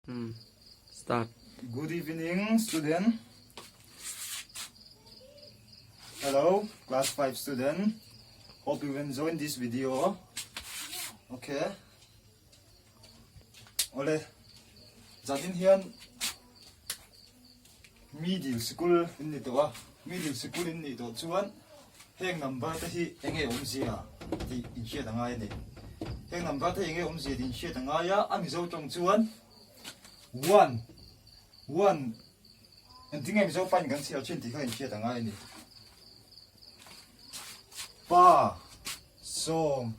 Um start. Good evening student. Hello class 5 student. Hope you enjoy this video. Okay. Ole zatin hian middle school in ni tawh a middle school in nih tawh chuan heng number te hi enge awmzia tih in hriat a ngai a ni heng number te hi enge awmzia tih in hriat a ngai a a mizo tawng chuan one one engtin nge mizo pain kan chhiar thin tih kha in hriat a ngai a ni pa sawm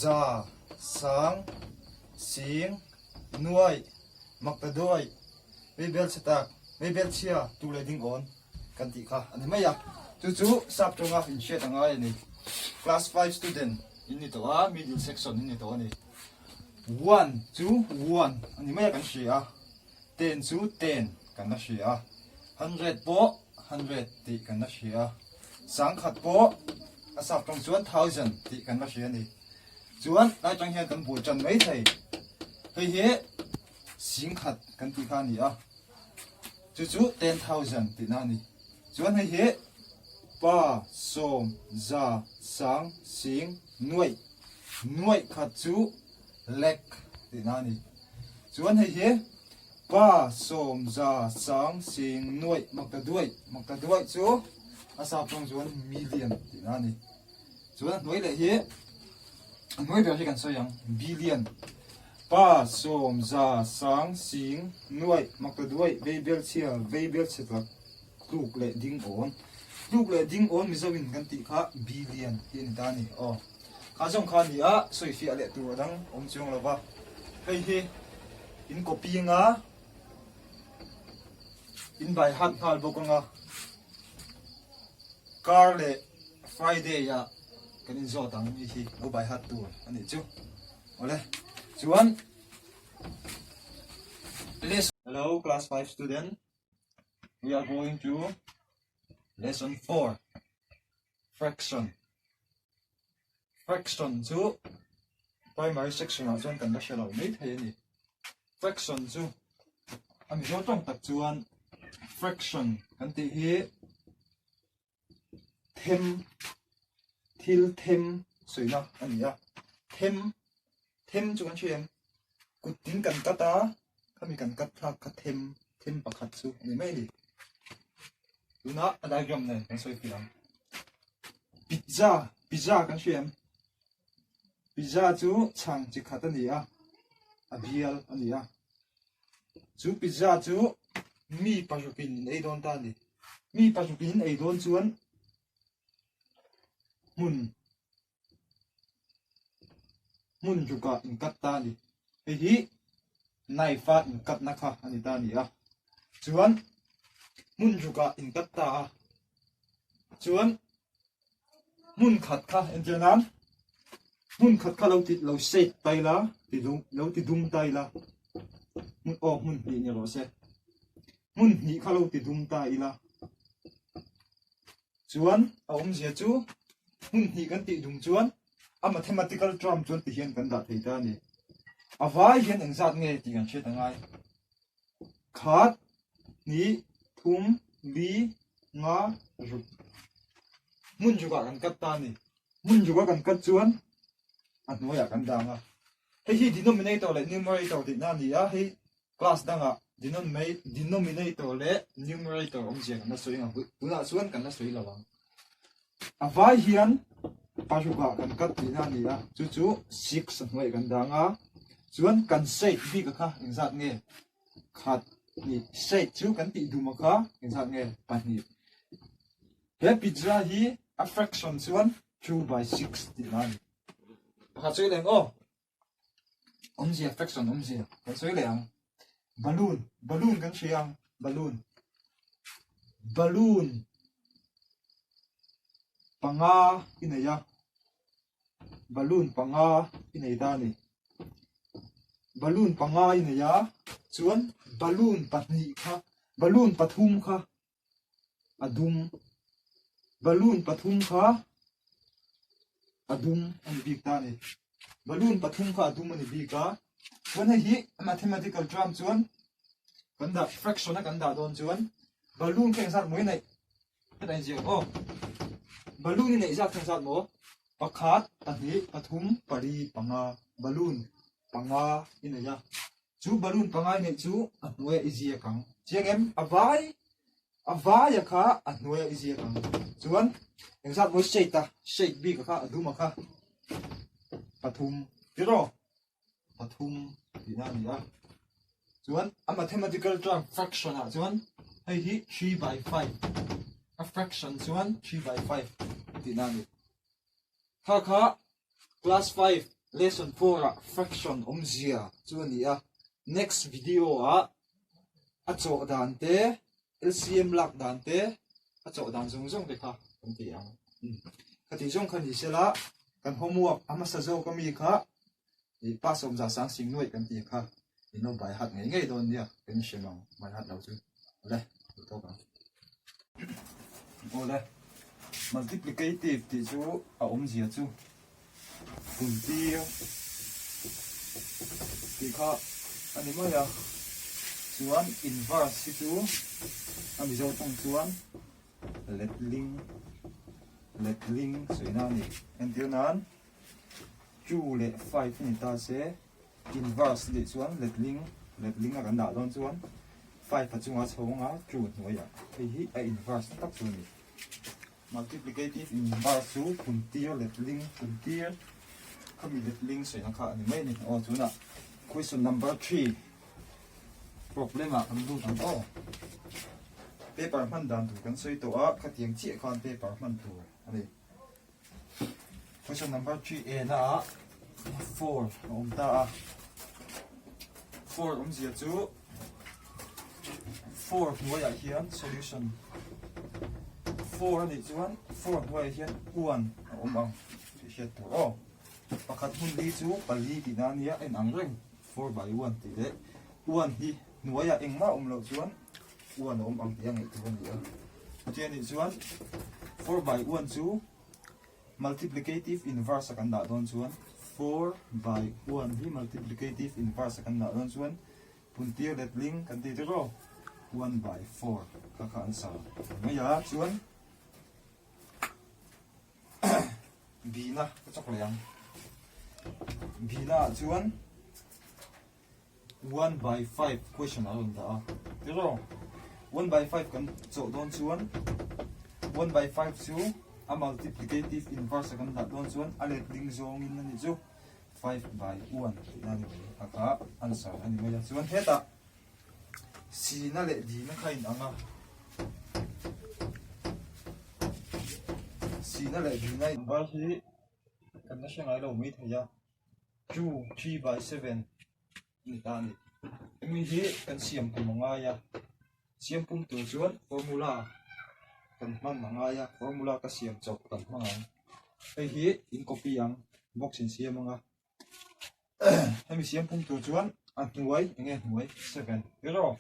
za sang sing nuai maktaduai Meibel chhe tak, meibel chhia tu leh ding awn kan tih kha a ni mai a. Chu chu sap tawnga inhriat a ngai a ni. Class 5 student in ni tawh a, middle section in ni tawh a ni. One chu one a ni mai a kan hria a, ten chu ten kan la hria a, hundred pawh hundred tih kan la hria a, sangkhat pawh a sap tawng chuan thousand tih kan la hria a ni. Chuan lai tang hian kan buai tan mai thei. Hei hi Singkhat kan tih kha a ni a, chu chu 10,000 tihna a ni. Chuan hei hi pa, sawm, za, sang, sing, nuaih, nuaih khat chu lek tihna a ni. Chuan hei hi pa, sawm, za, sang, sing, nuaih, makta duaih, makta duaih chu a sap tawng chuan million tihna a ni. Chuan a hnuai leh hi a hnuai ber hi kan sawi ang billion. Pa, sawm, za, sang, sing, nuaih, makta duaih, veibel chhia, veibel chhe tlak, tluk leh ding awn. Tluk leh ding awn Mizo in kan tih kha billion hi a ni ta a ni. Aw. Kha zawng kha a ni a, sawi fiah leh tur a dang awm chuang lo va. Hei hi in copy anga in by heart nghal bawk anga kar leh Friday ah kan inzawt ang mi hi lo by heart tur a nih chu. Awle chuan lesson Hello class 5 student we are going to lesson 4 fraction fraction chu primary section ah chuan kan la hre lo mai thei a ni fraction chu a mizo tawng tak chuan fraction kan tih hi Them, thil them sawina a ni a, them, them chu kan hria em? Kut tin kan cut a, khami kan cut thlak kha them, them pakhat chu a ni mai a ni. Tuna a diagram nen kan sawi fiah ang. Pizza, pizza kan hria em? Pizza chu chhang chi khat a ni a, a bial a ni a. Chu pizza chu mi parukin in ei dawn ta a ni. Mi parukin in ei dawn chuan hmun hmun rukah in cut ta a ni. Hei hi knife a in cut na kha a ni ta a ni a. Chuan hmun rukah in cut ta a. Chuan Hmun khat kha entir nan hmun khat kha lo ti lo shade ta ila ti dum lo ti dum ta ila hmun aw hmun hnih ni rawh se hmun hnih kha lo ti dum ta ila chuan a awmzia chu hmun hnih kan tih dum chuan a mathematical term chuan ti hian kan dah thei ta a ni a vai hian engzat nge tih kan hriat angai khat hnih thum li nga ruk hmun rukah kan cut ta a ni hmun rukah kan cut chuan a hnuaiah kan dang a hei hi denominator leh numerator tihna a ni a hei class dangah denominator leh numerator awmzia kan la sawi ang tunah chuan kan la sawi lo ang a vai hian parukah kan cut tihna a ni a chu chu six a hnuaiah kan dang a chuan kan shade bik a kha engzat nge Khat hnih shade chu kan tih dum a kha engzat nge pahnih. He pizza hi a fraction chuan 2/6 tih na a ni. Pakhat sawi leh ang aw. Awmzia fraction awmzia kan sawi leh ang. Balloon balloon kan hria ang balloon balloon panga i nei a. Balloon panga i nei ta a ni. Balloon panga i nei a, chuan balloon pahnih kha, balloon pathum kha a dum, balloon pathum kha a dum a ni bik ta a ni. Balloon pathum kha a dum a ni bik a. Chuan hei hi mathematical term chuan kan dah fraction a kan dah dawn chuan balloon kha engzat maw i neih? Heta inziak aw. Balloon i neih zat kha engzat maw? Pakhat, pahnih, pathum, pali, panga. Balloon panga i nei a. Chu balloon panga i neih chu a hnuaiah i ziak ang. Chiang em? A vai a vaia kha a hnuaiah i ziak ang. Chuan engzat maw shade a shade bik a kha a dum a kha pathum tiraw? Pathum tihna a ni a. Chuan a mathematical term fraction ah chuan hei hi 3/5 a fraction chuan 3/5 tihna a ni. Kha kha class 5 lesson 4 ah fraction awmzia chu a ni a. Next video ah a chawh dan te LCM lak dan te a chawh dan zawng zawng te kha kan ti ang. Khati zawng kha ni sela kan homework a hmasa zawk ami kha I pa sawmza sang sing nuaih kan ti kha in lo bai hat ngei ngei dawn nia kan hre mang bai hat lo chu awle duh tawk ang. Awle multiplicative tih chu a awmzia chu kum tir tih kha a ni mai a chuan inverse hi chu a mizo tawng chuan letling letling sawi na a ni entir nan. 2 leh 5 a ni ta se, inverse leh chuan letling, letling a kan dah dawn chuan 5 a chunga chho anga 2 hnuaiah hei hi a inverse na tak chu a ni. Multiplicative inverse chu kum tir letling, kum tir khami letling sawi na kha a ni mai a ni. Aw tunah question number 3 problem ah kan lut ang aw. Paper hman dan tur kan sawi tawh a, khatiang chiah khan paper hman tur a ni. Question number 3 A na ah 4 a awm ta a. 4 awmzia chu 4 hnuaiah hian solution 4 a nih chuan 4 hnuaiah hian 1 a awm ang tih hriat tur aw. Pakhat hmun li chu pali tihna a nia en ang reng 4 by 1 tih leh 1 hi hnuaiah engmah awm loh chuan 1 a awm ang tih a ngaih tur a ni a. Chuti a nih chuan 4 by 1 chu multiplicative inverse a kan dah dawn chuan 4 by 1 hi multiplicative inverse a kan dah dawn chuan puntir letling kan ti tiraw 1 by 4 kha kha an sa mai a chuan bina ka chawk leh ang bina ah chuan 1 by 5 question a rawn dah a tiraw 1 by 5 kan chawh dawn chuan 1 by 5 chu a multiplicative inverse a kan dah dawn chuan a letling zawngin a nih chu 5 by 1 tihna a ni mai a kha answer a ni mai a chuan hetah sina leh dina kha inang a sina leh dina number hi kan la hre ngai lo mai thei a 2 3 by 7 ni ta a ni. Hemi hi kan siam pum a ngai a, siam pum tur chuan formula kan hman a ngai a, formula ka siam chawp kan hmang ang. Hei hi in copy ang, box in siam ang a. Hemi siam pum tur chuan a hnuai, enge hnuai? 7, tiraw?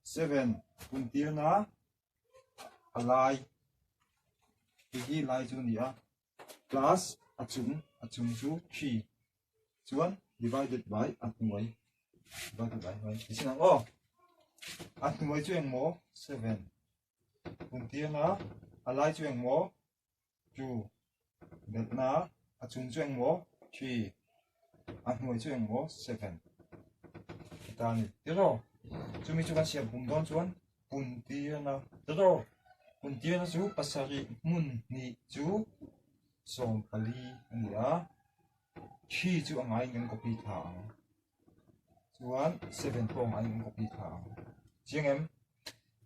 7 pum tirna a lai, hei hi lai chu a ni a. plus a chung a chung chu 3 chuan divided by a hnuai divided by hnuai ti chin ang aw a hnuai chu engmaw 7 kum tirna a lai chu engmaw 2 belhna a chung chu engmaw 3 a hnuai chu engmaw 7 ta ni tiraw chumi chu kan siam pum dawn chuan Pun tirna tiraw? Pun tirna chu pasarih hmun hnih chu 14 a ni a, thi chu a ngaiin kan copy thla ang. Chuan 7 pawh a ngaiin kan copy thla ang. Chiang em?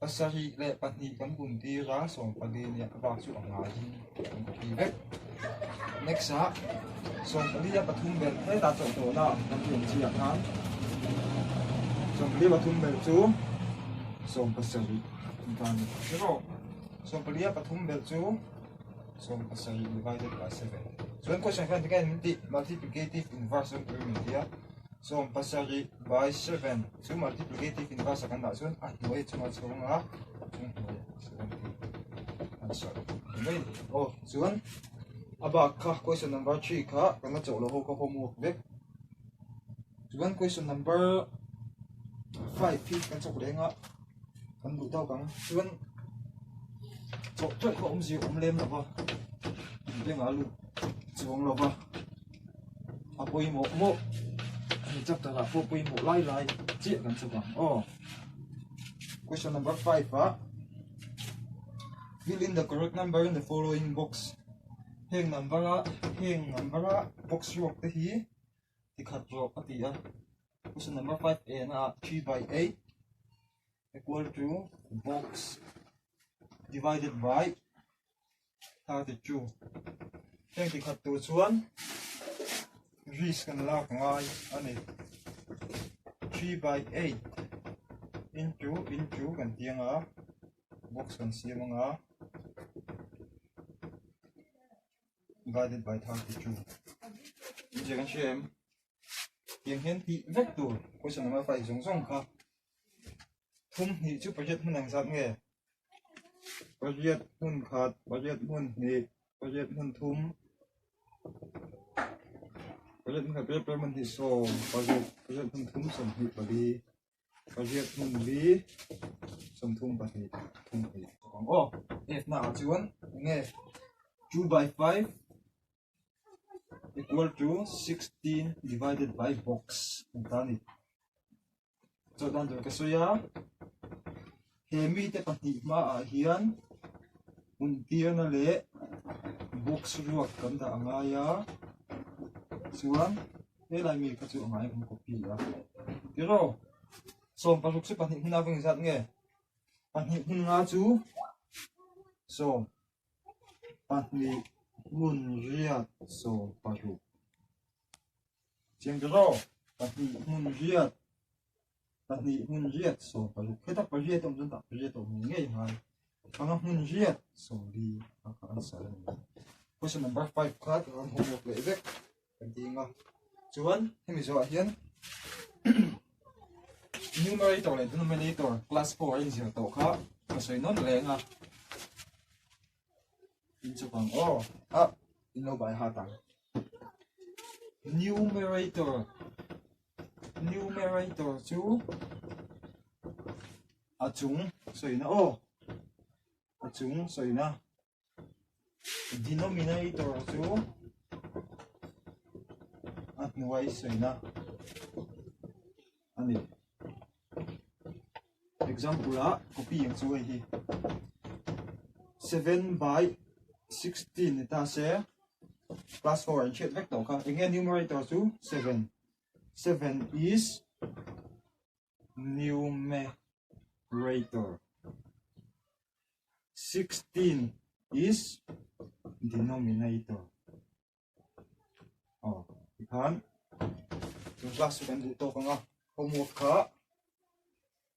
Pasarih leh pahnih kan pun tir a, 14 nia a bak chu a ngaiin kan copy vek. Next ah 14 a pathum belh hetah chawh tawhna kan ti awm chiah khan 14 pathum belh chu 17 an ta a ni. Erawh 14 a pathum belh chu 17 divided by 7. Chuan question khan tikhan min tih multiplicative inverse awm turin min ti a. 17 by 7 chu multiplicative inverse a kan dah chuan a hnuai chunga chhunga chung hnuai 70 answer mai aw chuan a bak kha question number 3 kha kan la chawh lo ho ka homework vek. Chuan question number 5 hi kan chawk leng a kan duh tawk ang chuan chawh tawih kha awmzia awm lem lo va bengah a lut chuang lo va a pawimawh mawh hei chapter ah pawh pawimawh lai lai chiah kan chawk ang aw question number 5 ah fill in the correct number in the following box heng number a heng number a box ruak te hi tikhat rawh a ti a question number 5 a na ah 3 by 8 equal to box divided by 32 heng tikhat tur chuan risk kan lak ngai a ni 3 by 8 into into kan ti anga box kan siam anga divided by 32 inzia kan hria em tiang hian tih vek tur question number 5 zawng zawng kha thum hnih chu pariat hmun ang zat nge pariat hmun khat pariat hmun hnih pariat hmun thum pariat hmun khat pariat hmun hnih sawm pariat pariat hmun thum sawmhnih pali Pariat hmun li 32 thum hnih ang aw. F na ah chuan enge 2 by 5 equal to 16 divided by box ang ta ni. Chaw dan tur ka sawi a. He mite pahnih hmaah hian hun tirna leh box ruak kan dah a ngai a. Chuan Helai mi kha chu a ngai kan copy a. Tiraw, 16 chu pahnih hmun a veng zat nge? Pahnih hmun nga chu sawm pahnih hmun riat 16. Chiang tiraw, pahnih hmun riat pahnih hmun riat 16. Heta pariat awm chuan tah pariat awm ngei ngai. Panga hmun riat 40 a kha answer a ni. Question number 5 kha ka rawn homework leh vek. Kan ti anga chuan hemi zawhah hian numerator leh denominator class 4 a inzir tawh kha ka sawi nawn reng a in chawk ang aw ah in lo bai hat ang numerator numerator chu a chung sawina aw a chung sawina Denominator chu a hnuai sawina a ni. Example ah copy ang chu hei hi 7 by 16 ni ta se class 4 an hriat vek tawh kha enge numerator chu 7 7 is numerator 16 is denominator. Oh, tikhan chung class chu kan duh tawk anga homework kha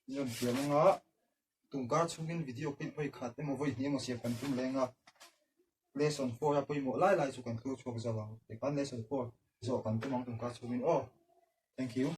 in rawn thiam anga tungkar chhungin video clip vawi khat emaw vawi hnih emaw siam kan tum leng a lesson 4 a pawimawh lai lai chu kan thlir chhuak zo ang tikhan lesson 4 zawh kan tum ang tungkar chhungin aw thank you.